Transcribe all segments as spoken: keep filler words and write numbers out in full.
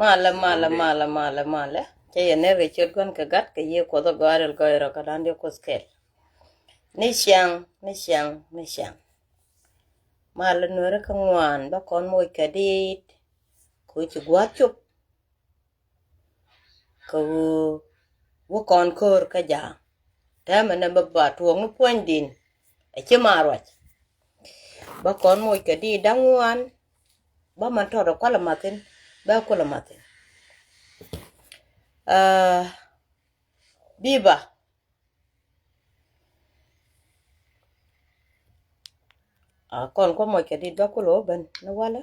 Malɛ, malɛ, malɛ, malɛ, malɛ. Cä yɛ nɛr kɛ ciöt Gua̱n kɛ Gat kɛ Yiëë Kuɔth ɛ gɔaa rɛl gɔɔy rɔ kɛ da̱ŋ diɔ̱k Kuoth kɛl. Ni ciaŋ, ni ciaŋ, ni ciaŋ. Malɛ Nuäärä kä ŋuan bä kɔn moc kɛ diit. Kɛ ɣöö ci gua̱a̱th cop. Kɛ ɣöö wä kɔn ko̱o̱r kä ja̱a̱ŋ. Täämɛ nɛ bä ba tuɔɔk ni puɔ̱nydin. Ɛ ci ma ruac. Bä kɔn moc kɛ diit da̱ŋ ŋuan. Bä man tɔt ɛ kualɛ mathin. Bä kulɛ mathin. Aa, biba. A kɔn kuɔ moc kɛ diit bä kulɛ wä ben ni walɛ.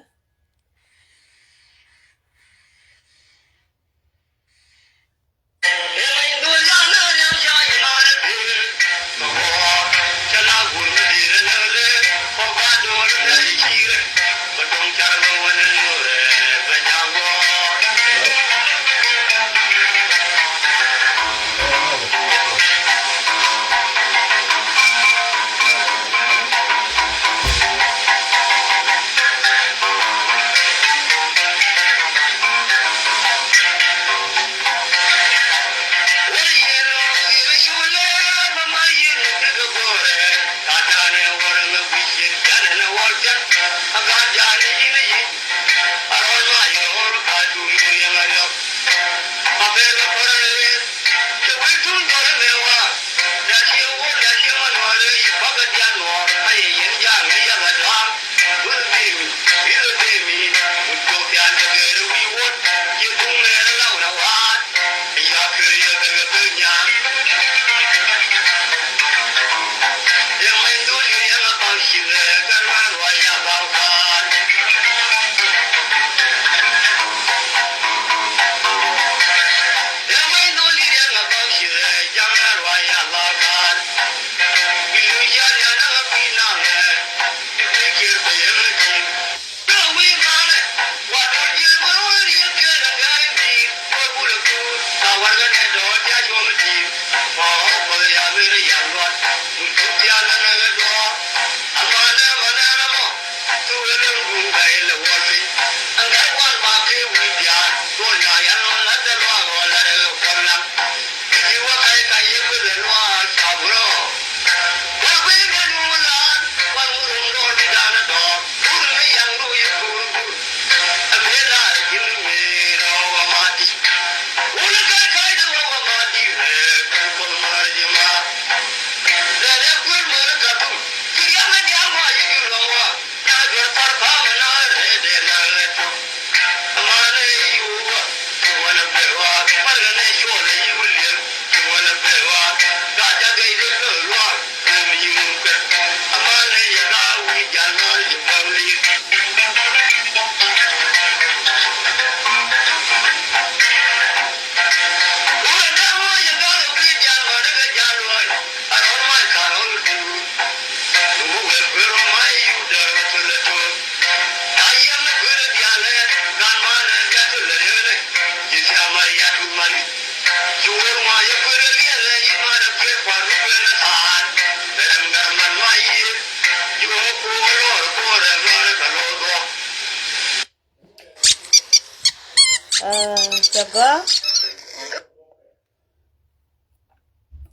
Cɛ gɔaa.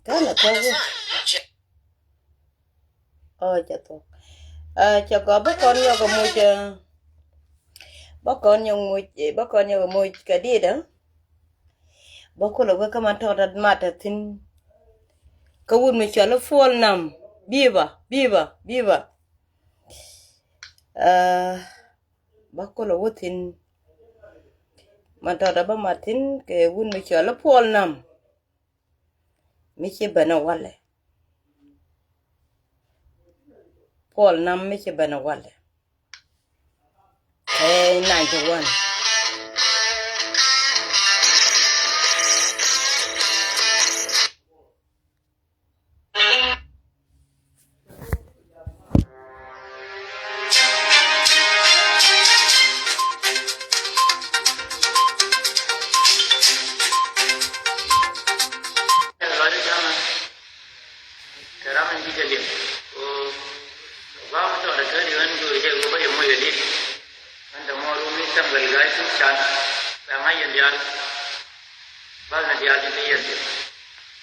Kɛn ɛ thok wä. Ɔ, cɛ thok. Cɛ gɔaa bä kɔn nyɔk ɛ moc, bä kɔn nyɔk moc, bä kɔn nyɔk ɛ moc kɛ diit ɛ. Bä kulɛ wek kä man tɔt mat ɛ thi̱n. Kä wut mi cɔl i̱ Puɔl Nam. Biba, biba, biba. Bä kulɛ wä thi̱n. Man tɔt ɛ bä mat thi̱n kɛ wut mi cɔl i̱ Puɔl Nam. Mi ci ben ɛ walɛ. Puɔl Nam mi ci ben ɛ walɛ. Ɛ ninety one. Ŋa̱c yɛn diaal. Bal na diaal ti te yɛn diaal.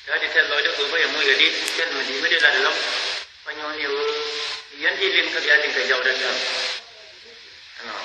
Te a ti tɛth lɔcdä kɛ bä yɛ moc kɛ dit kɛn mi di̱i̱t mi dee lat ɛlɔ̱ŋ. Kuanyɔni ɣöö yɛn ji̱ liŋ kä bia liŋ kɛ jɔwdɛ täämɛ. Ɛnɔ.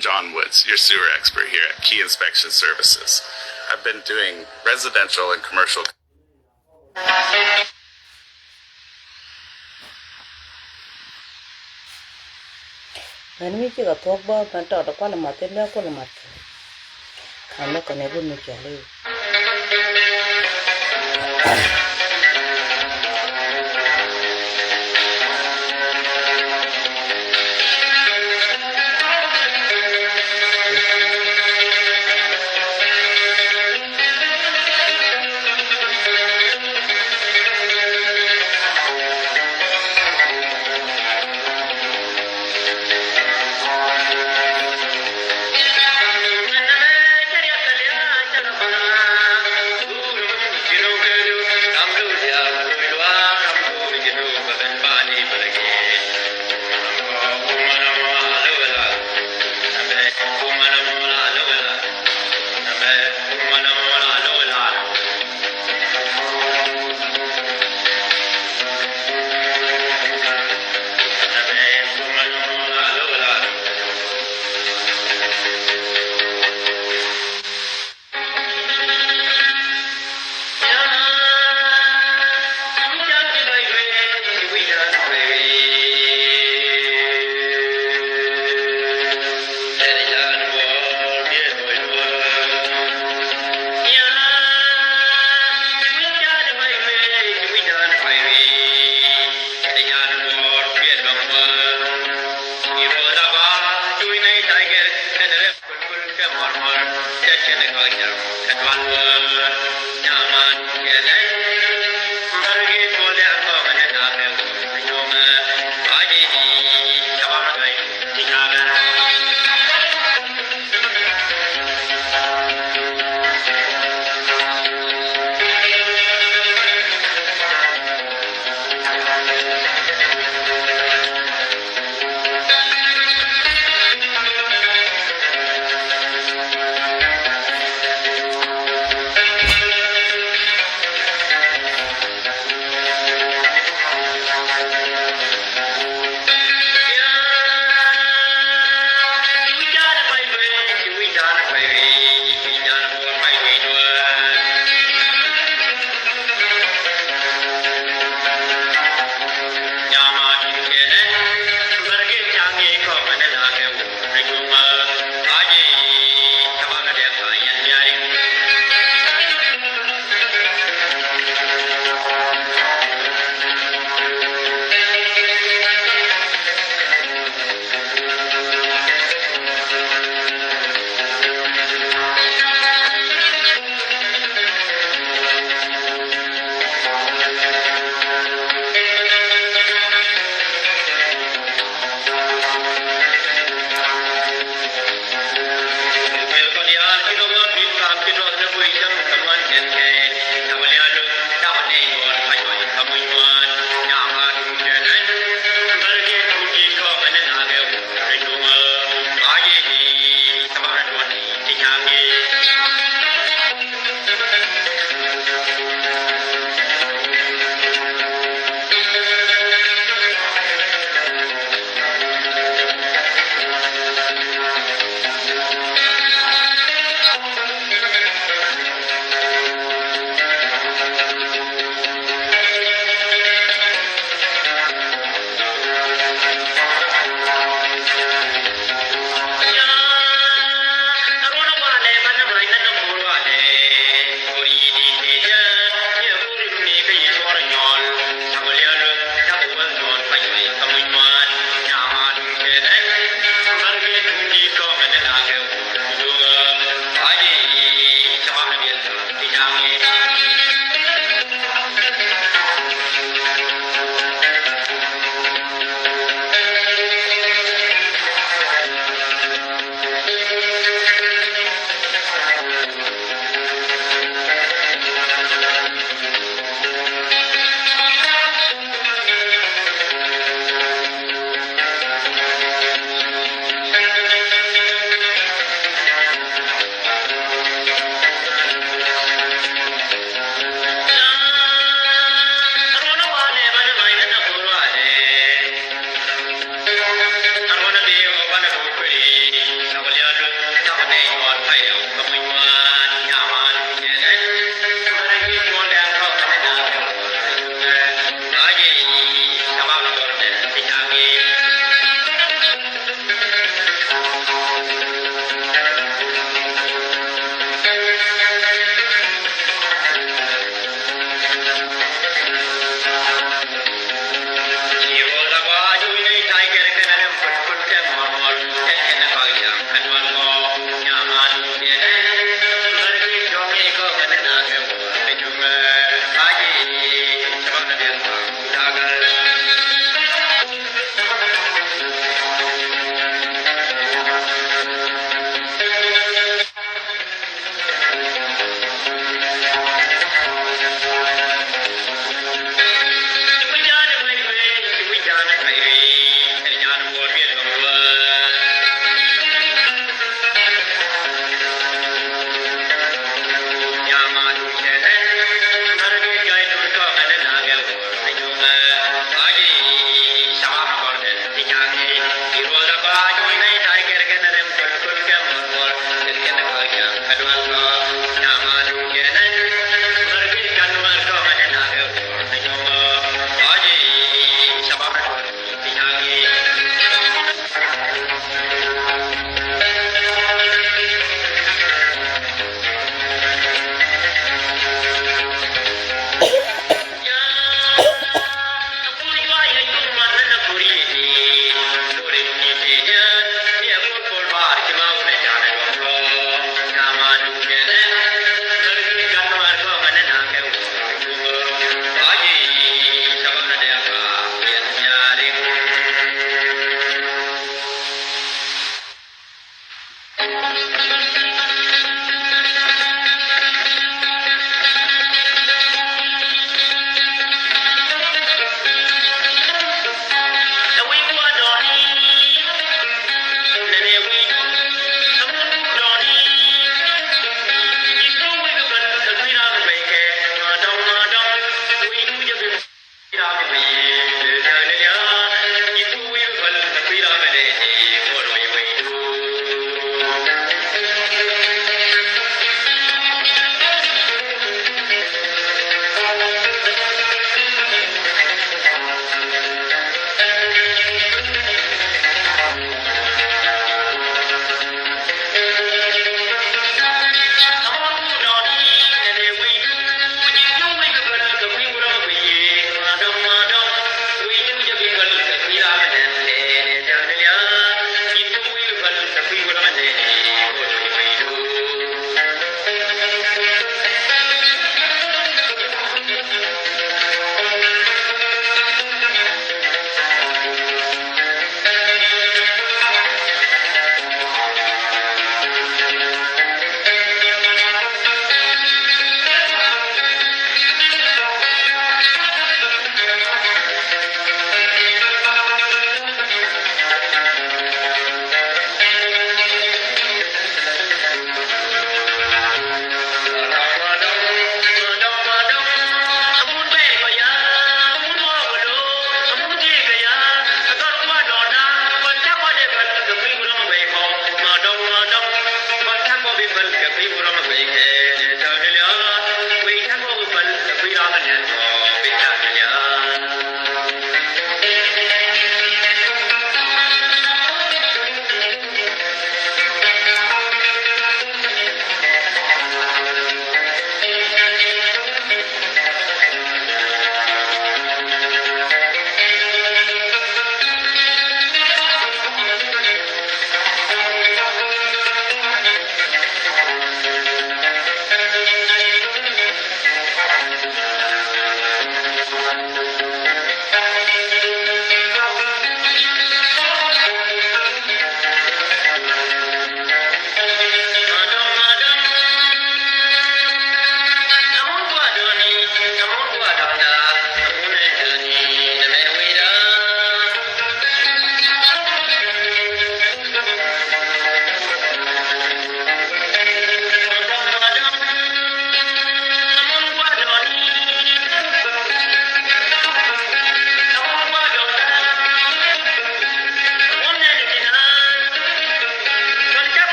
John Woods, your sewer expert here at Key Inspection Services. I've been doing residential and commercial. Mɛn mi cikɛ thuɔ̱k bä mɛn tɔt kualɛ math in bɛ kualɛ math kɛ. Kan lä kɔn ɛ bun mi cɔl i̱.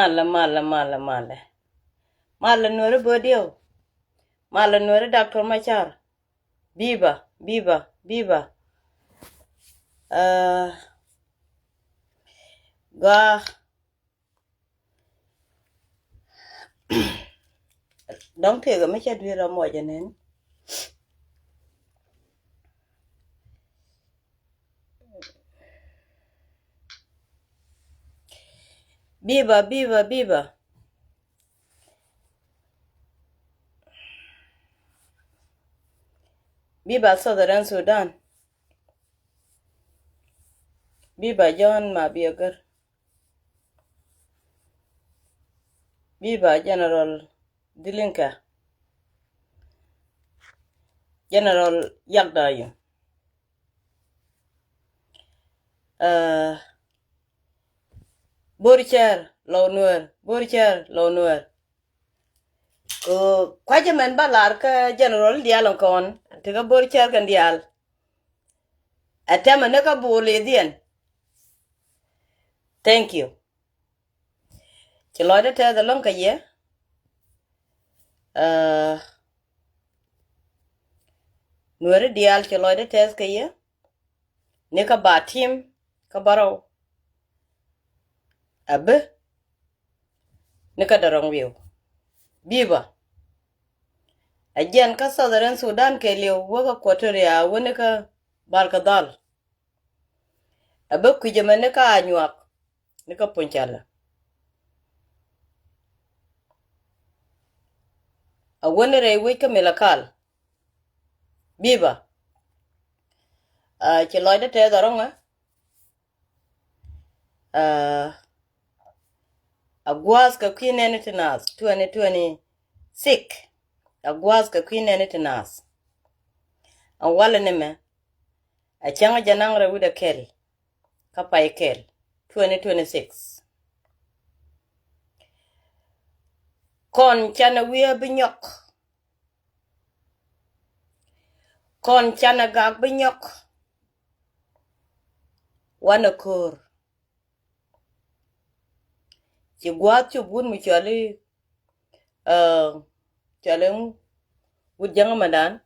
Malɛ, malɛ, malɛ, malɛ. Malɛ Nuɛri bodiɛw. Malɛ Nuɛri Doctor Machar. Biba, biba, biba. Aa, gɔaa. Dɔ̱ŋ tëëkɛ mi cɛ dui̱r ɔ muɔcɛ nɛn. Biba, biba, biba. Biba Southern Sudan. Biba John Mabior Ger. Biba General Dilinka. General Yagdayu. Aa, Bor Cɛr Lɔw Nuɛr, Bor Cɛr Lɔw Nuɛr. Kɛ kuacä mɛn ba lar kä General diaal in kɔn, ti kä Bor Cɛr kɛn diaal. Ɛ tɛmɛ ni kä Bor Leythian. Thank you. Ci lɔcdä tɛth ɛlɔ̱ŋ kɛ yɛ. Aa, Nuɛri diaal ci lɔcdä tɛth kɛ yɛ. Ni kä ba tim kä bärɔw. Ɛ bi ni kä därɔŋ wi̱i̱w. Biba. Ɛ jɛn kä Southern Sudan kɛɛliw wä kä Equatoria wä ni kä Barkadhal. Ɛ bi kui̱c ɛmɛ ni kä Anyuak ni kä Puncalɛ. Ɛ wä ni rɛy wec kä Milakal. Biba. Aa, ci lɔcdä tɛth ɛlɔ̱ŋ ɛ. Aa, a gua̱a̱th kɛ kui̱ nɛni ti naath twenty twenty-six. A gua̱a̱th kɛ kui̱ nɛni ti naath. Ɛn walɛ ni mɛ. A cäŋ jɛ naŋ rɛw wi̱cdɛ kɛl kä pay kɛl twenty twenty-six. Kɔn canɛ wi̱i̱ bi nyɔk. Kɔn canɛ gak bi nyɔk. Wanɛ ko̱o̱r. Ci gua̱a̱th cop wut mi cɔali, aa, cɔali ŋu? Wut Ja̱ŋ Mandan.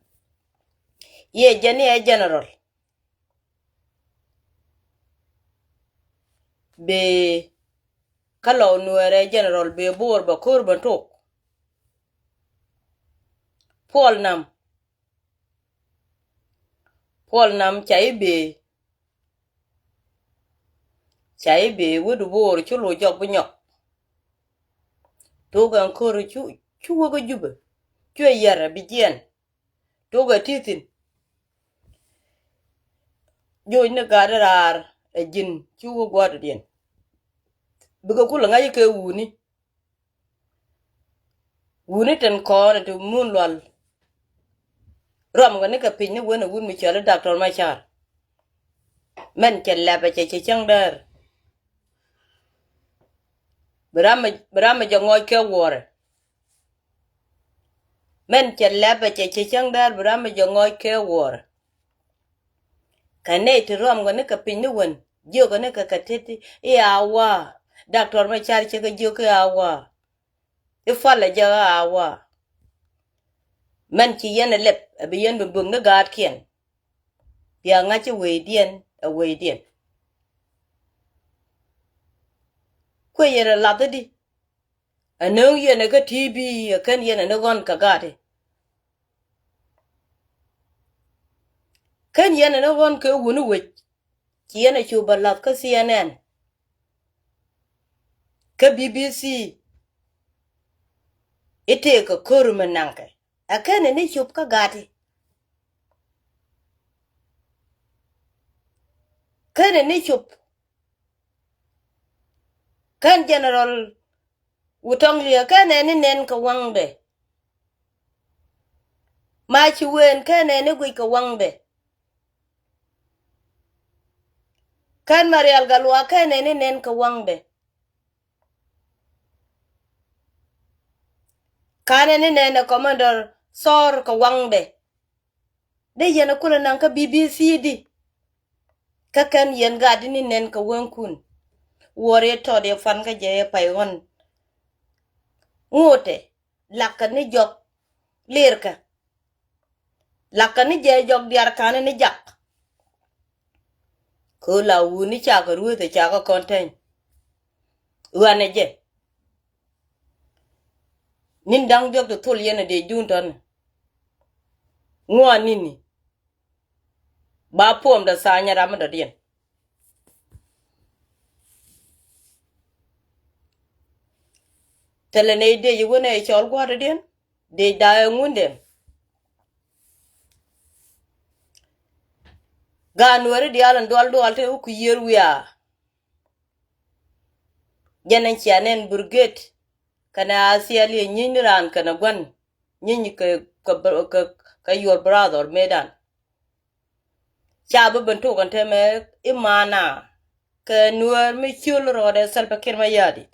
Yɛ jɛn ni ɛ General. Bee kä Lɔw Nuɛrɛ General bee Bor bɛ ko̱r bɛ tok. Puɔl Nam. Puɔl Nam ca i̱ bee. Ca i̱ bee wä du Bor cu lo̱c jɔk bi nyɔk. Tok ɛn ko̱r cu, cu wä kä Jubɛ. Cu ɛ yɛr ɛ bi jiɛn. Tok ɛ ti thi̱n. Joc ni gat raar ɛ ji̱n cu wä gua̱a̱r dɔ̱diɛn. Bikɛ kulɛ ŋa̱c kɛ wuni. Wuni tin kɔn ti mun lual. Ruam kɛ ni kɛ piny ni wen ɛ wut mi cɔali Doctor Machar. Mɛn cɛ lɛpɛ cɛ cɛ cäŋ däär. Bi ram mi, bi ram mi jɛ ŋɔc kɛ wuɔrɛ. Mɛn cɛ lɛpɛ cɛ cɛ cäŋ däär bi ram mi jɛ ŋɔc kɛ wuɔrɛ. Kɛ nɛy ti ruam kɛ ni kɛ piny ni wen jiök kɛ ni kɛ kɛ tet i̱ a wa. Doctor Machar cɛ kɛ jiök i̱ a wa. I̱ falɛ jɛ a wa. Mɛn ci yɛn ɛ lɛp ɛ bi yɛn bi bök ni gaatkiɛn. Bia ŋa̱c i̱ wecdiɛn ɛ wecdiɛn. Kuɛ yɛn ɛ lath i̱di. Ɛ nööŋ yɛn ɛ kä T V ɛ kän yɛn ɛ ni ɣɔn kɛ gaati. Kän yɛn ɛ ni ɣɔn kɛ wuni wec. Ci yɛn ɛ cu bä lath kä C N N. Kä B B C. I̱ tëëk kɛ ko̱r mi naŋkɛ. Ɛ kän ɛ ni cop kä gaati. Kän ɛ ni cop. Kän General Wutɔŋ Liɛ kän ɛ ni nɛn kɛ waŋdɛ. Ma ci wen kän ɛ ni guic kɛ waŋdɛ. Kän Marial Gatluak kän ɛ ni nɛn kɛ waŋdɛ. Kän ɛ ni nɛn ɛ Commander Thor kɛ waŋdɛ. Dee yɛn ɛ kulɛ naŋ kä B B C di. Kä kɛn yɛn gaat di ni nɛn kɛ wäŋkun. Wuɔr yɛ tɔt yɛ pan kä jɛ yɛ pay ɣɔn. Ŋotɛ, lakä ni jɔk lirkä. Lakä ni jɛ jɔk diaar kanɛ ni jak. Kö la wuni cakɛ rueth cakɛ kɔn tɛny. Ɣanɛ jɛ. Nin da̱ŋ diɔk ti thol yɛn a dee jun tɔn. Ŋuan nini. Ba puɔm da tha̱a̱ny ram mi dɔ̱diɛn. Thilɛ nɛy dec iwen ɛ cɔl gua̱a̱r dɔ̱diɛn. Dec da̱a̱ ɛ ŋundɛ. Gaat Nuääri diaal in dual dual te wä ku yiër wiaa. Jɛn ɛn cia nɛn brigade kɛnɛ A C L A nyieny ni raan kɛnɛ gua̱n nyieny kɛ, kɛ, kɛ, kɛ your brother medan. Ca bi ben tok ɛn tɛmɛ imaana kɛ Nuäär mi ciöl rɔɔdɛ Salva Kiir Mayardit.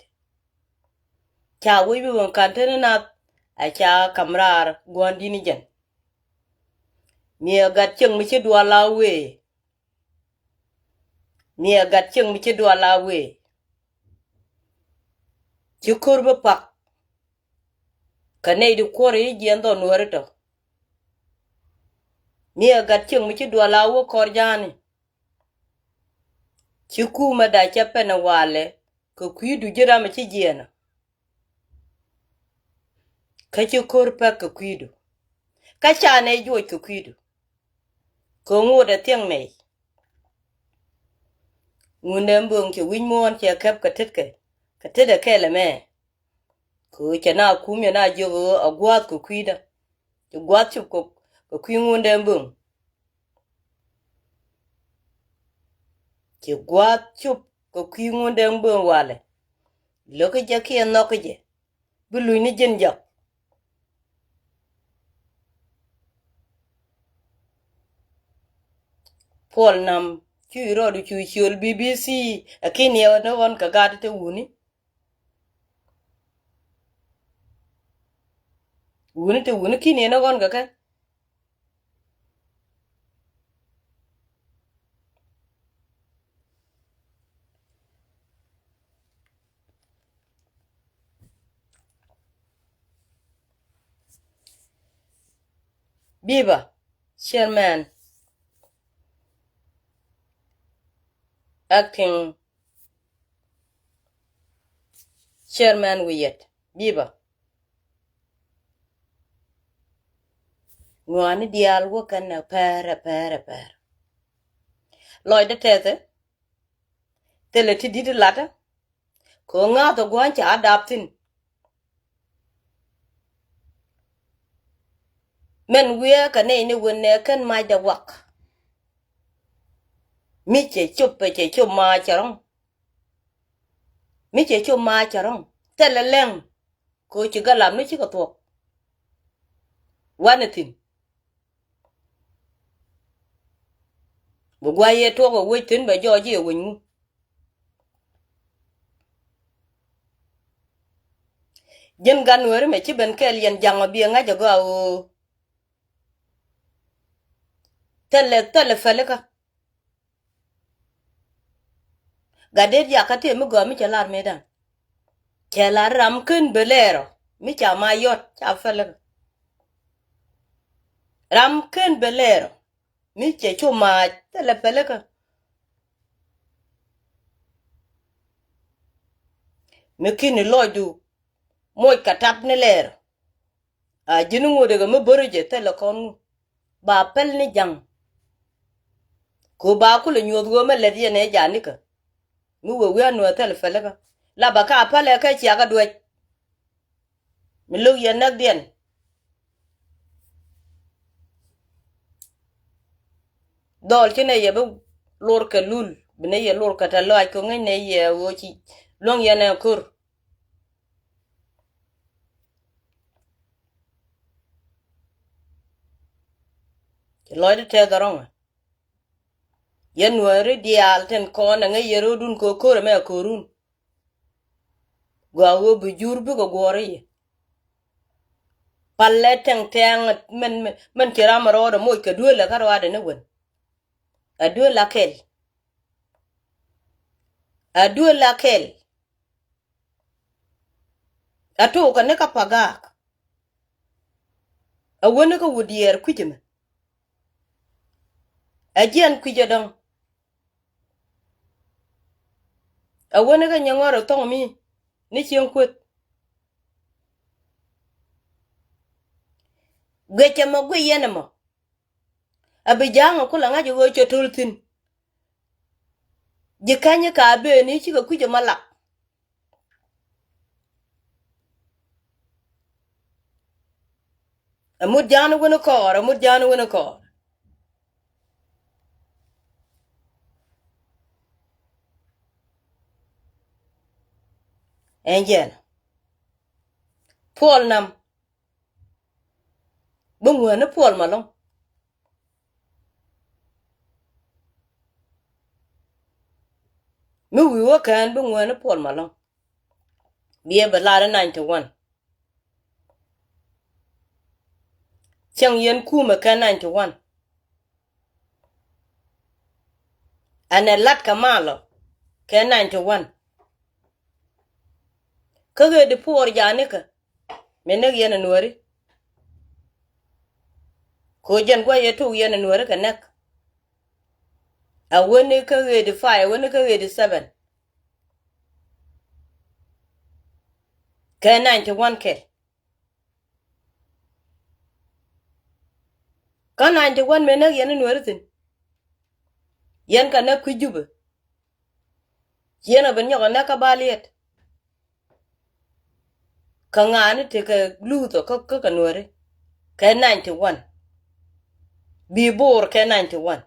Ca wec bi ben ka̱n teni nath a ca ka̱m raar gua̱n di̱t ni jɛn. Miɛ gat cieŋ mi ci dual a wee. Miɛ gat cieŋ mi ci dual a wee. Ci ko̱r bi pak. Kä nɛy di kuɔr i̱ jiɛn dhɔn Nuääri tɔ. Miɛ gat cieŋ mi ci dual a wee kɔr ja̱a̱ni. Ci kumɛ da cɛ pɛn walɛ kɛ kui̱du ji̱ ram ci jiɛɛnä. Kä ci ko̱r pek kɛ kui̱du. Kä ca nɛy juɔc kɛ kui̱du. Kɛ ŋot ɛ thiäŋ nɛy. Ŋundɛ mboŋ cɛ wi̱c muɔ̱ɔ̱n cɛ kɛp kɛ tetkɛ kɛ tetkɛ kɛl ɛmɛ. Kɛ cɛ na kum cɛ na jiök ɣöö a gua̱a̱th kɛ kui̱dä. Ci gua̱a̱th cop kɛ kui̱ ŋundɛ mboŋ. Ci gua̱a̱th cop kɛ kui̱ ŋundɛ mboŋ walɛ. Lo̱k jɛ kiɛ nhɔk jɛ. Bi luny ni ji̱n jɔk. Puɔl nam cu rɔɔdu cu ciöl B B C. Ɛ ki̱n yɛ ni ɣɔn kɛ gat te wuni. Wuni te wuni ki̱n yɛ ni ɣɔn kɛ kɛ. Biba, chairman, acting chairman wi̱i̱ yɛt. Biba. Ŋuani diaal wä kɛn ɛ pɛr ɛ pɛr ɛ pɛr. Lɔcdä tɛthɛ. Thilɛ ti di̱t latä. Kɛ ɣöö ŋa̱th ɛ gua̱a̱ny ca dap thi̱n. Mɛn wiee kɛ nɛy ni wen nɛ kɛn macdɛ wak. Mi cɛ cop ɛ cɛ cop maac cɛ rɔ̱ŋ. Mi cɛ cop maac cɛ rɔ̱ŋ thilɛ lɛŋ. Kɛ ɣöö ci galam ni cikɛ thuɔ̱k. Wanɛ thi̱n. Bi gua̱c yɛ tuɔk ɛ wec thi̱n bɛ jɔɔc i̱ ɛ wec ŋu. Ji̱n gan Nuääri mɛ ci ben kɛɛl yɛn ja̱ŋ ɔ biɛ ŋa̱c ɛ gɔaa ɣöö. Thilɛ thilɛ pälikä. Gat det jakä tëë mi gɔaa mi cɛ lar mëëdan. Cɛ lar ram ken bɛ lɛɛrɔ mi ca ma yɔt ca pälikä. Ram ken bɛ lɛɛrɔ mi cɛ cu maac thilɛ pälikä. Mi ki̱ni lɔcdu moc kɛ tap ni lɛɛrɔ. A ji̱n ŋot ɛ kɛ mi bäri jɛ thilɛ kɔn ŋu. Ba päl ni ja̱ŋ. Ku ba kulɛ nyuɔth ɣöö mɛ lɛth yɛn ɛ ja̱ nikä. Mi wee wi̱i̱ a nuɔth thilɛ pälikä. La ba ka päl ɛ kɛ ciakä duec. Mi lo̱k yɛn näkdiɛn. Dhɔl ci nɛ yɛ bi lor kɛ lul bi nɛ yɛ lor kɛ tɛ lɔac kɛ ŋäc nɛ yɛ ɣöö ci luäŋ yɛn ɛ ko̱r. Ci lɔcdä tɛth ɛ rɔ̱ŋä. Yɛn Nuääri diaal tin kɔn ɛ ŋäc yɛ ro̱dun kɛ ko̱r ɛmɛ ko̱run. Gɔaa ɣöö bi jur bikɛ guɔ̱ɔ̱r i̱ yɛ. Palɛ tɛŋ tɛŋ mɛn mɛn ci ram ɛ rɔɔdɛ moc kɛ duëël ɛ kä ruaadɛ ni wen. Ɛ duëël la kɛl. Ɛ duëël la kɛl. A tok kɛ ni kä Pagak. A wäni kä Wut Diɛɛr kui̱c ɛmɛ. A jiɛn kui̱c ɛ dɔ̱ŋ. A wäni kä Nyɛŋɔr ɛ thɔŋ mi ni cieŋ kueth. Guic ɛmɔ guic yɛn ɛmɔ. A bi ja̱a̱ŋ ɛ kulɛ ŋa̱c ɛ ɣöö cɛ to̱l thi̱n. Ji̱ käny ɛ ka ben i̱ cikɛ kui̱c ɛmɔ lak. Amut ja̱a̱n wän kɔɔr, amut ja̱a̱n wän kɔɔr. Ɛn jɛn. Puɔl nam. Bi ŋuäni Puɔl Malɔŋ. Mi wi̱i̱ wä kɛn bi ŋuäni Puɔl Malɔŋ. Biɛ bɛ lar in ninety one. Cäŋ yɛn kumɛ kɛ ninety one. Ɛn ɛ lat kɛ malɔ kɛ ninety one. Kä ɣet di puɔr janikä. Mi näk yɛn ɛ nuäri. Ko jɛn gua̱c yɛ tok yɛn ɛ nuäri kɛ näk. A wäni kä ɣet di five, a wäni kä ɣet di seven. Kɛ ninety one kɛ. Kä ninety one mëë näk yɛn in weri thi̱n. Yɛn kɛ näk kui̱ Jubɛ. Ci yɛn a ben nyɔk a näk kä Baliet. Kä ŋa̱a̱ni tekɛ luth ɔ kä kä kɛ nuɛri. Kɛ ninety one. Bi Bor kɛ ninety one.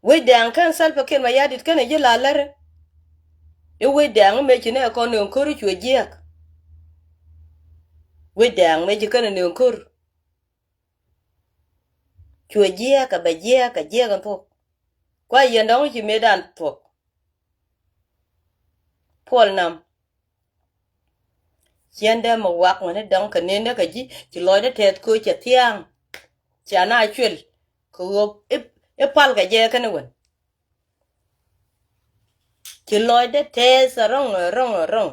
Wec dɛ̈ɛ̈ŋ kɛn Salva Kiir Mayardit kɛn ɛ ji̱ la lɛr. I̱ wec dɛ̈ɛ̈ŋ mëë ci nɛ kɔn nööŋ ko̱r cuɛ jiääk. Wec dɛ̈ɛ̈ŋ mëë ci kɛn ɛ nööŋ ko̱r. Cuɛ jiääk ɛ bɛ jiääk ɛ jiääk ɛn thuɔ̱k. Kua yɛn dɔ̱ŋ ci mëëdan thuɔ̱k. Puɔl nam. Ciɛn dee mi wak ŋäni dɔ̱ŋ kɛ nendä kɛ ji̱ ci lɔcdä tɛth köö cɛ thia̱a̱ŋ. Cia na cuël kɛ ɣöö i̱ pal kɛ jɛ kɛn i̱ wän. Ci lɔcdä tɛth a rɔ̱ŋ a rɔ̱ŋ a rɔ̱ŋ.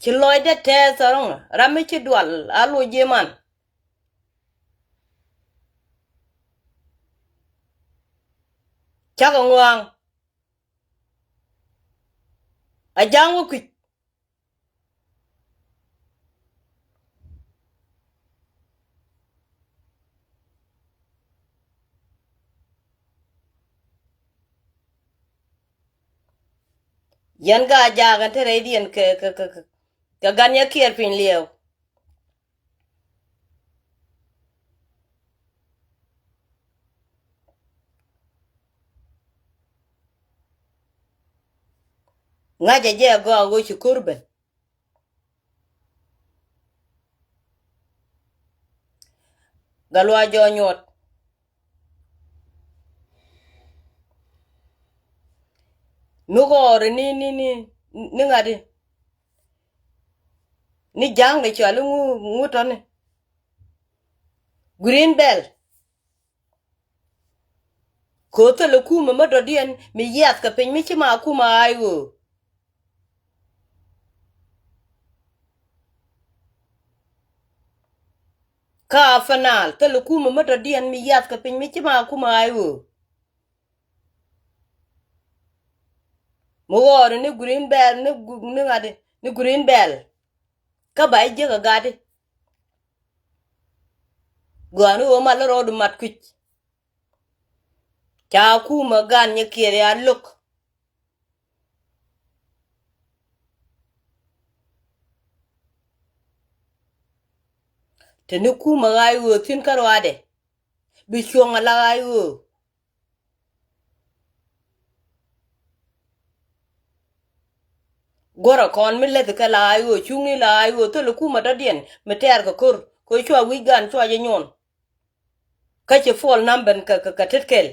Ci lɔcdä tɛth a rɔ̱ŋ ram mi ci dual a loc ji̱ man. Cakɔ ŋua̱a̱ŋ. A ja̱a̱ŋ wä kui̱c. Yɛn ka a ja̱a̱k ɛn te rɛydiɛn kɛ kɛ kɛ kɛ gan yɛ kiɛɛr piny liɛɛw. Ŋa̱cä jɛ a gɔaa ɣöö ci ko̱r ben. Gat luaac jɔɔc nyuɔt. Mi ɣɔɔri ni ni ni ni ŋa̱ti. Ni ja̱a̱ŋ de cɔal i̱ ŋu ŋu tɔ̱ni. Green Belt. Kɛ ɣöö thilɛ kumɛ mi dɔ̱diɛn mi yiath kɛ piny mi ci ma kumɛ a ɣöö. Kä a fɛnal thilɛ kumɛ mi dɔ̱diɛn mi yiath kɛ piny mi ci ma kumɛ a ɣöö. Mi ɣɔɔri ni Green Belt ni gu- ni ŋa̱ti ni Green Belt. Kä ba i̱ jiäk a gat i̱. Gɔaa ni ɣöö mal i̱ rɔɔdu mat kui̱c. Ca kumä gan nyɛ kiɛɛr ya lo̱k. Te ni kumä ɣa̱c ɣöö thi̱n kä ruaadɛ bi cuɔ̱ŋ a la ɣa̱c ɣöö. Guɔ̱rä kɔn mi läthi kɛ la ɣa̱c ɣöö cuŋni la ɣa̱c ɣöö thil kumä dɔ̱diɛn mi tɛɛr kɛ ko̱r kɛ cua wi̱c gan cua jɛ nyuɔn. Kä ci Puɔl Nam ben kɛ kɛ tet kɛl.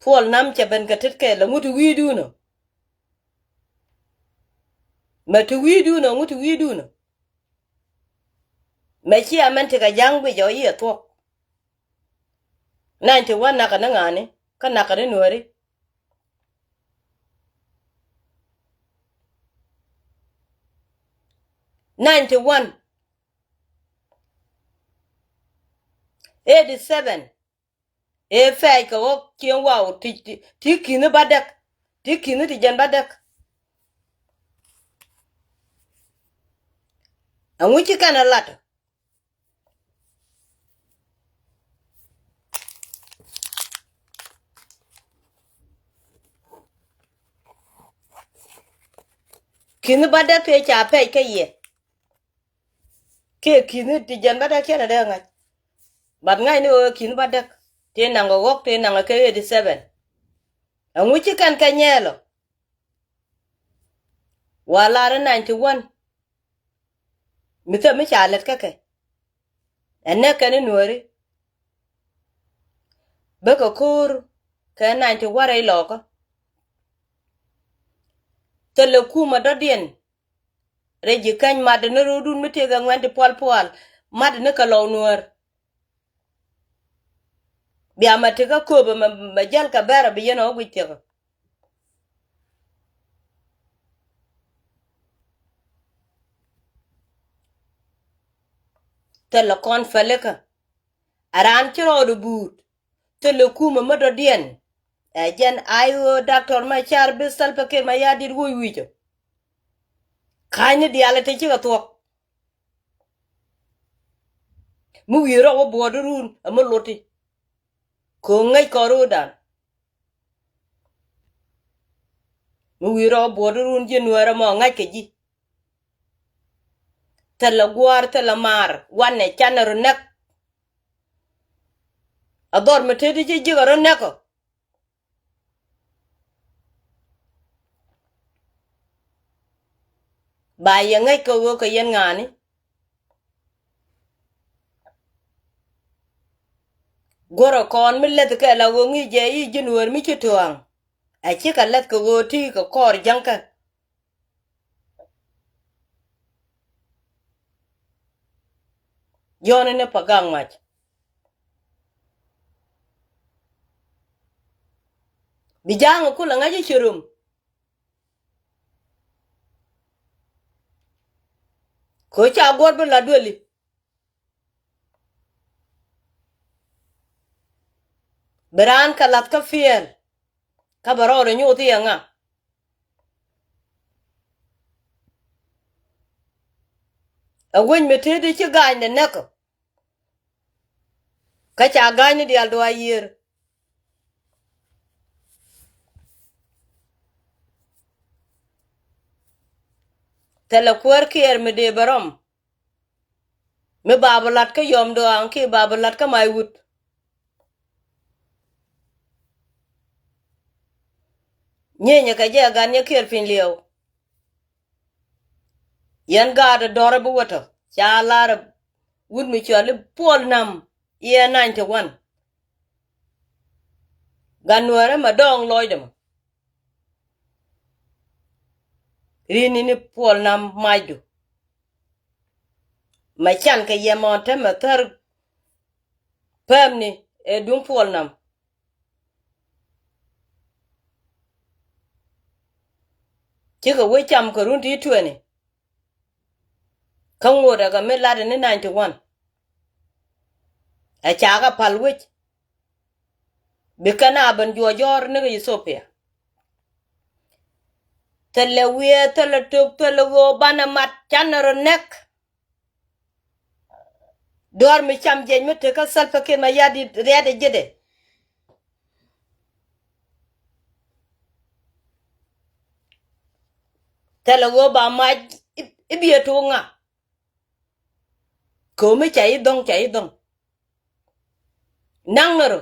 Puɔl Nam cɛ ben kɛ tet kɛl aŋu ti wi̱i̱dun ɔ. Mɛ ti wi̱i̱dun ɔ aŋu ti wi̱i̱dun ɔ. Mɛ ci amɛn ti kɛ ja̱ŋ guic ɔ yiɛ thuɔ̱k. Ninety one nakä ni ŋa̱ni, kä nakä ni Nuääri. Ninety one, eighty seven, ëë pɛɛc kɛ ɣɔ̱k cieŋ waw ti, ti, ti ki̱ni bädäk, ti ki̱ni ti jɛn bädäk. Ɛŋu ci kɛn ɛ lat? Ki̱ni bädäk tëë ca pɛc kä yɛ. Kiɛ ki̱ni ti jɛn bädäk cɛn ɛ dee ŋa̱c. But ŋa̱c ni ɣöö ki̱ni bädäk tëë naŋ kɛ ɣɔ̱k, tëë naŋ kɛ eighty seven. Ɛŋu ci kɛn kɛ nyɛɛl ɔ? Wa lar i̱ ninety one. Mi thil mi ca lät kä kɛ. Ɛ nɛk kɛn i̱ Nuääri. Bäkɛ ko̱o̱r kɛ ninety one rɛy lɔɔkä. Thilɛ kumɛ dɔ̱diɛn. Rɛy ji̱ käny matdɛ ni ro̱o̱dun mi tëëkɛ ŋuɛ̈n ti pual pual. Matdɛ ni kɛ lɔw Nuäär. Bia mɛ tekä kööbä mɛ, mɛ jäl kɛ bɛrɛ bi yɛn ɔ guic thiäkä. Thilɛ kɔn pälikä. A raan ci rɔɔdɛ buut. Thilɛ kumɛ mi dɔ̱diɛn. Ɛ jɛn a i̱ ɣöö Doctor Machar bi Salva Kiir Mayardit woc wi̱cä. Ka̱ny ni diaal ɛ te cikɛ thuɔ̱k. Mi wi̱i̱ rɔw wä buɔɔdi run ɛ mi loti. Kɛ ɣöö ŋäc kɔn ro̱o̱dan. Mi wi̱i̱ rɔw buɔɔdi run ji̱ Nuäär ɛmɔ ŋa̱c kɛ ji̱. Thilɛ gua̱a̱r thilɛ maar wanɛ canɛ rɔ näk. A dhɔr mi tëëdi ci ji̱ kɛ rɔ näk ɔ. Ba yɛ ŋäc kɛ ɣöö kɛ yɛn ŋa̱a̱ni. Guärä kɔn mi läth kɛ la ɣöö ŋi̱i̱c jɛ i̱ ji̱n wär mi ci tua̱a̱ŋ. Ɛ cikɛ läth kɛ ɣöö ti kɛ kɔɔr jäŋkä. Jɔ̱ɔ̱ni ni pa gak mac. Bi ja̱a̱ŋ kulɛ ŋa̱c i̱ ci rum. Kɛ ca guɔ̱r bi la dueli. Bi raan kɛ lath kä fiɛl. Kä bɛ rɔɔdɛ nyoth i̱ ɛŋa. Ɛ wec mi tëëdi ci ga̱a̱nydɛ näk ɔ. Kä ca ga̱a̱nyni diaal duayiër. Thilɛ kuäär kiɛɛr mi dee bɛ rɔm. Mi ba bi lat kä yɔm duaaŋ ki ba bi lat kä may wut. Nyieenyɛ kɛ jɛ gat nyɛ kiɛɛr piny liɛw. Yɛn gaat dɔ̱rä bi wä tɔ ca lar wut mi cɔal i̱ Puɔl Nam i̱ ɛ ninety one. Gat Nuäärä mɛ dɔɔŋ lɔcdɛ mɔ. Rin ni ni Puɔl Nam macdu. Mɛ can kɛ yɛ mɔn te mɛ thär. Pɛmni ɛ duŋ Puɔl Nam. Cikɛ wec cam kɛ run ti tueni. Kä ŋot ɛ kɛ mi lat ni ninety one. Ɛ ca kɛ pal wec. Bi kɛn a ben juɔc jɔ̱ɔ̱r ni kɛ Ethiopia. Thilɛ wiee, thilɛ tok, thilɛ ɣöö banɛ mat canɛ rɔ nɛk. Duɔ̱ɔ̱r mi cam jiɛc mi tekä Salva Kiir Mayardit riɛt ɛ ji̱dɛ. Thilɛ ɣöö ba mac i̱, i̱ biɛ tok ŋa. Ko̱mi ca i̱ dhɔ̱ŋ, ca i̱ dhɔ̱ŋ. Naŋ ni rɔ.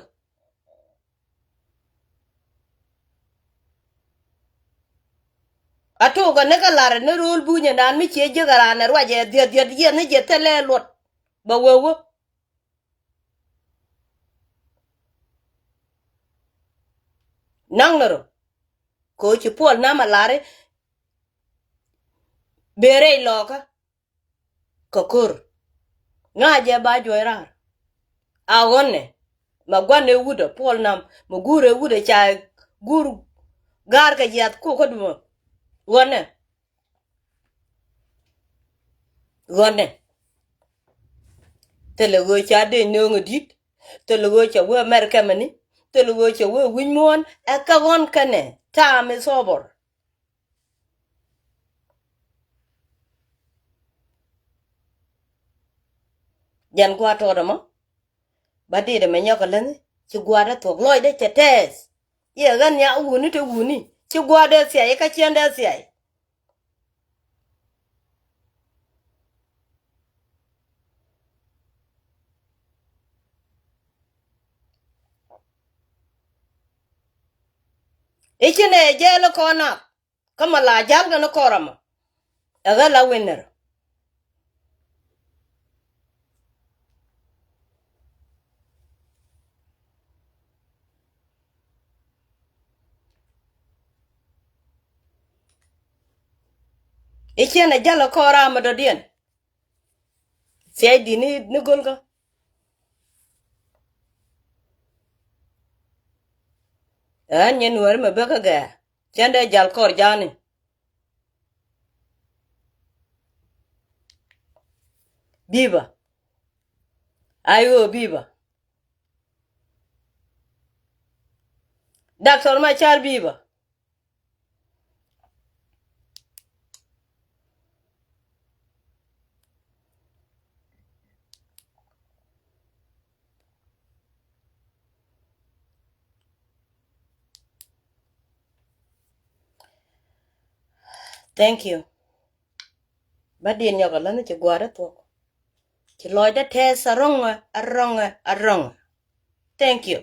A tuukɛ ni kä lar ni ro̱o̱l bunyɛ naan mi ciɛ jiäk a raan ɛ ruacɛ dhieth dhieth yieth ni jiɛ thilɛ luɔt. Bɛ wee wä. Naŋ ni rɔ. Kɛ ɣöö ci Puɔl Nam a lar i̱ ben rɛy lɔɔkä. Kɛ ko̱r ŋa̱cɛ ba juɔc raar. A ɣɔ̱nɛ Ma gua̱n ëë wut ɛ puɔl nam, ma guur ëë wut ɛ ca guur ga̱a̱r kɛ jiath kok kä duɔ̱ɔ̱r. Ɣɔ̱nɛ. Ɣɔ̱nɛ. Thilɛ ɣöö ca dee nööŋ ɛ di̱t. Thilɛ ɣöö cɛ wee America mɛni. Thilɛ ɣöö cɛ wee wi̱ny muɔ̱ɔ̱n. Ɛ kɛ ɣɔ̱n kɛnɛ. Time is over. Jɛn gua̱a̱r tɔɔt ɛmɔ. Ba diit ɛmɛ nyɔk kɛ läni ci gua̱a̱r dee thuɔ̱k lɔcdɛ cɛ tɛɛth. Yɛ ɣän nya wuni te wuni ci gua̱a̱r dee thiay kä ciɛn dee thiay. I̱ ci nɛ jɛɛl kɔn nak. Kä ma la ja̱l kɛn kɔr ɛmɔ. Ɛ ɣä la winner. I̱ ciɛn ɛ ja̱l kɔr ɛmɔ dɔ̱diɛn. Thia̱cdi ni, ni go̱lkä. Ɣän nyɛ nuääri mɛ bäkä gɛ̈ɛ̈. Cän dee jal kɔr ja̱a̱ni. Biba. Ayo biba. Doctor Machar biba. Thank you. Ba diɛn nyɔk a länh ci gua̱a̱r ɛ thuɔ̱k. Ci lɔcdä tɛth a ro̱ŋɛ, a ro̱ŋɛ, a ro̱ŋɛ. Thank you.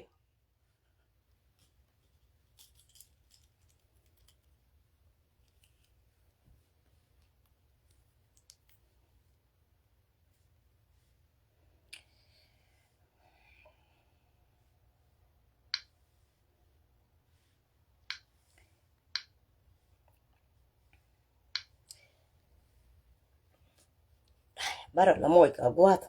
Barɛ la moc kɛ gua̱a̱th.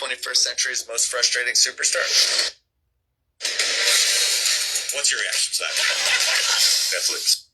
twenty-first century's most frustrating superstar. What's your reaction to that? Netflix.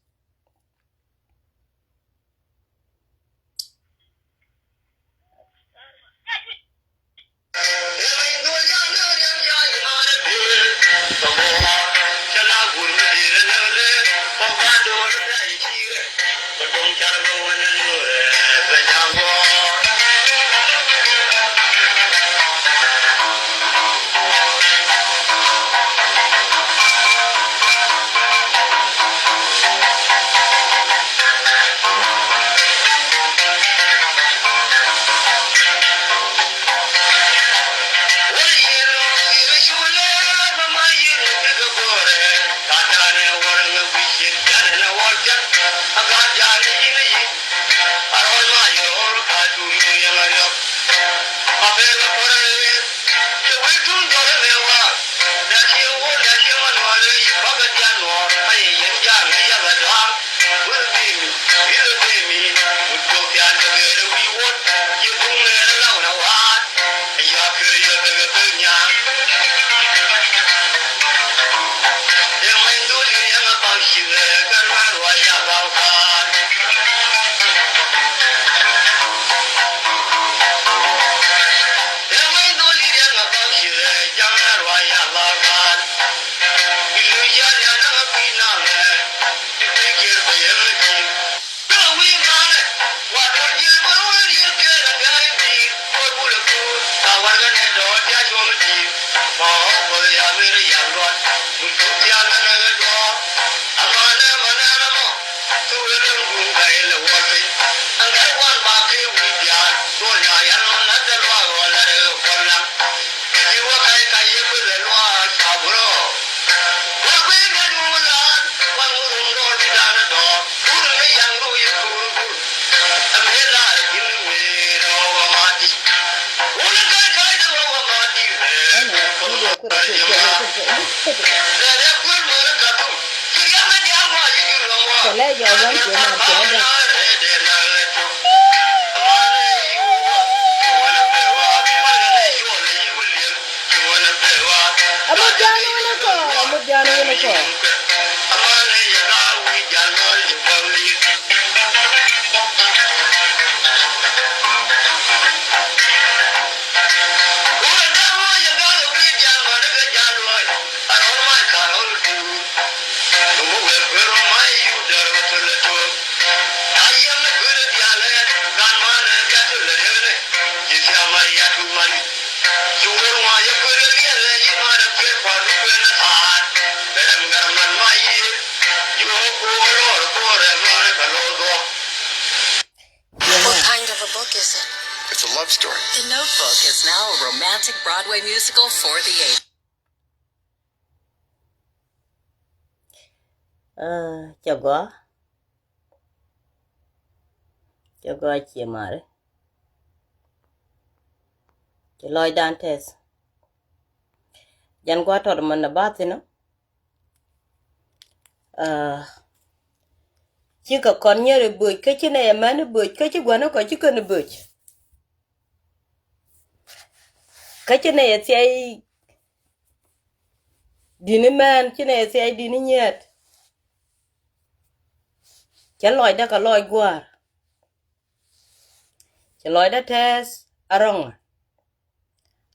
What kind of a book is it? It's a love story. The Notebook is now a romantic Broadway musical for the ages. Cɛ gɔaa. Cɛ gɔaa cie mari. Ci lɔcdan tɛth. Jɛn gua̱a̱th tɔt män na bath inɔ. Cikɛ kɔn nyɛri böc kä ci nɛ yɛ mɛn böc kä ci gua̱n kɔ ci kɛn böc. Kä ci nɛ yɛ thiɛy dini mɛn ci nɛ yɛ thiɛy dini nyiet. Cɛ lɔcdä kɛ lɔc gua̱a̱r. Cɛ lɔcdä tɛth a rɔŋä.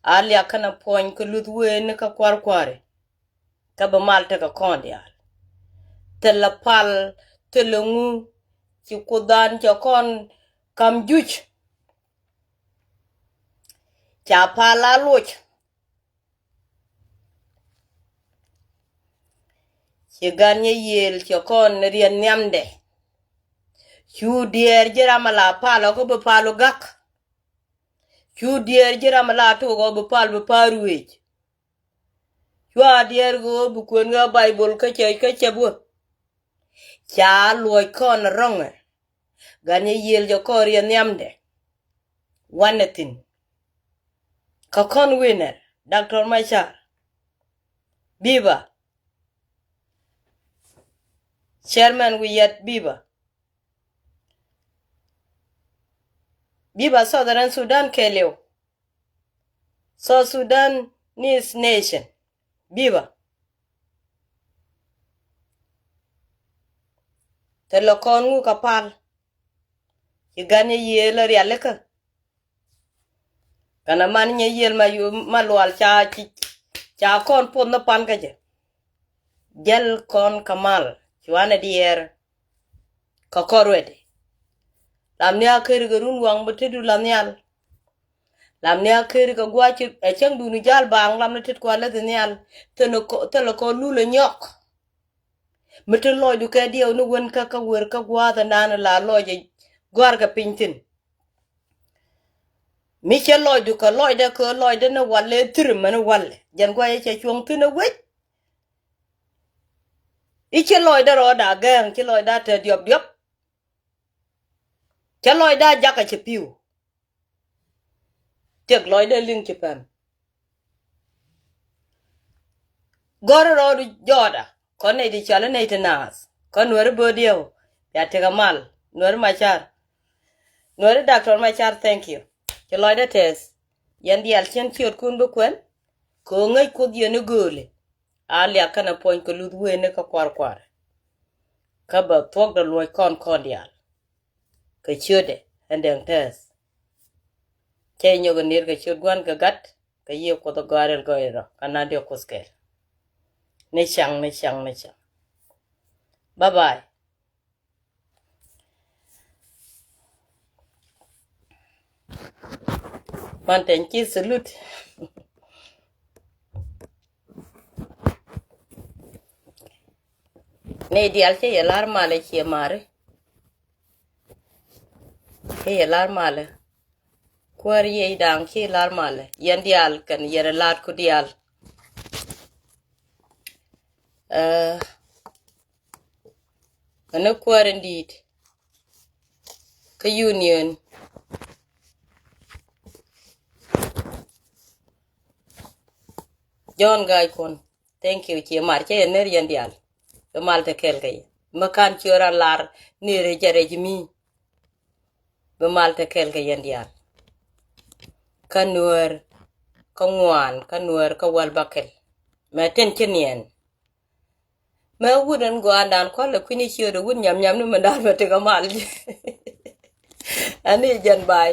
A liak kɛnɛ puɔ̱ny kɛ luth wen kä kua̱r kua̱ri. Kä bi mal tekɛ kɔn diaal. Thilɛ pal, thilɛ ŋu, ci kuothdan cɛ kɔn kam juc. Ca pal a loc. Ci gan nyɛ yiëël cɛ kɔn riɛn nhiamdɛ. Cu diɛɛr ji̱ ram a la pal ɔ kä bi pal ɔ gak. Cu diɛɛr ji̱ ram a la tok ɔ bi pal bi pal ruëëc. Cua diɛɛr ɣöö bi kuën ɣä Baibol kä cɛ kä cɛ buɔth. Ca luɔc kɔn rɔŋɛ. Gan nyɛ yiëël jɛ kɔn riɛn nhiamdɛ. Wanɛ thi̱n. Kä kɔn winner, Doctor Machar. Biba. Chairman wi̱i̱ yɛt biba. Biba Southern Sudan kɛɛliw. South Sudanese nation, biba. Thilɛ kɔn ŋu kɛ pal. Ci gan yɛ yiëë lɛ rialikä. Kɛnɛ man nyɛ yiël ma yu ma lual ca ci ca kɔn puɔth ni pan kä jɛ. Jɛl kɔn kɛ mal cuanɛ diɛɛr. Kɛ kɔr wɛdi. Lam ni a keri kɛ run waŋ bi te du la nhial. Lam ni a keri kɛ guac ɛ cäŋ duni jal baaŋ lam ni tet kua läthi nhial. Thilɛ kɔ lulɛ nyɔk. Mi te lɔcdu kɛ diɛw ni wen kä kä wer kä gua̱a̱th ɛnan la lɔc ɛ gɔ̱a̱r kɛ piny thi̱n. Mi cɛ lɔcdu kɛ lɔcdɛ kɛ lɔcdɛ ni walɛ thir mɛn walɛ jɛn gua̱a̱th cɛ cuɔ̱ŋ thi̱n ɛ wec. I̱ ci lɔcdä rɔɔda gɛɛŋ ci lɔcdä te diɔp diɔp. Cä lɔcdä jakä cɛ pi̱w. Tiɛk lɔcdä liŋ ci pɛm. Gɔ̱r rɔɔdu jɔɔda kɔn nɛy ti cɔal inɛy ti naath kɔn nuɛri böödiɛw. Bia tikä mal nuɛri macar. Nuɛri daktor macar, thank you. Ci lɔcdä tɛth. Yɛn diaal cien ciötkun bi kuɛn. Kɛ ɣöö ŋäc kuoth yɛn i̱ gööli. A liak kɛnɛ puɔ̱ny kɛ luth weni kä kuarkuar. Kä bɛ thuɔ̱kdɛ luɔ̱c kɔn kɔn diaal. Kɛ ciötdɛ ɛn dɛŋ tɛth. Cɛ nyɔk ɛ nir kɛ ciöt gua̱n kɛ gat kɛ yiëë kuoth ɛ gɔaa rɛl gɔɔy rɔ kɛ na̱n diɛ kuoth kɛɛl. Ni caŋ ni caŋ ni caŋ. Bye bye. Man tɛn ci salute. Nɛy diaal cä yɛ la̱r malɛ ciɛ mari. Cä yɛ la̱r malɛ. Kuäär yiëë da̱a̱ŋ ci la̱r malɛ yɛn diaal kɛn yɛn la̱r ku diaal. Ɛ Kɛn ni kuäär in di̱i̱t kä union. John Ga̱a̱c Kuɔn, thank you. Ciɛ mar cä yɛ ner yɛn diaal. Bi mal te kɛl kɛ yɛ mi kan ciö ran lar ni rɛc a rɛc mi. Bi mal te kɛl kɛ yɛn diaal. Kä nuäär kä ŋuan kä nuäär kä wäl bäkɛl. Mɛ tin ci niɛn. Mɛ wut ɛn gua̱a̱ndan kualɛ kui̱ni ciötdɛ wut nyam nyam ni mɛ da̱a̱n mɛ tekɛ mal. Ani jɛn bay.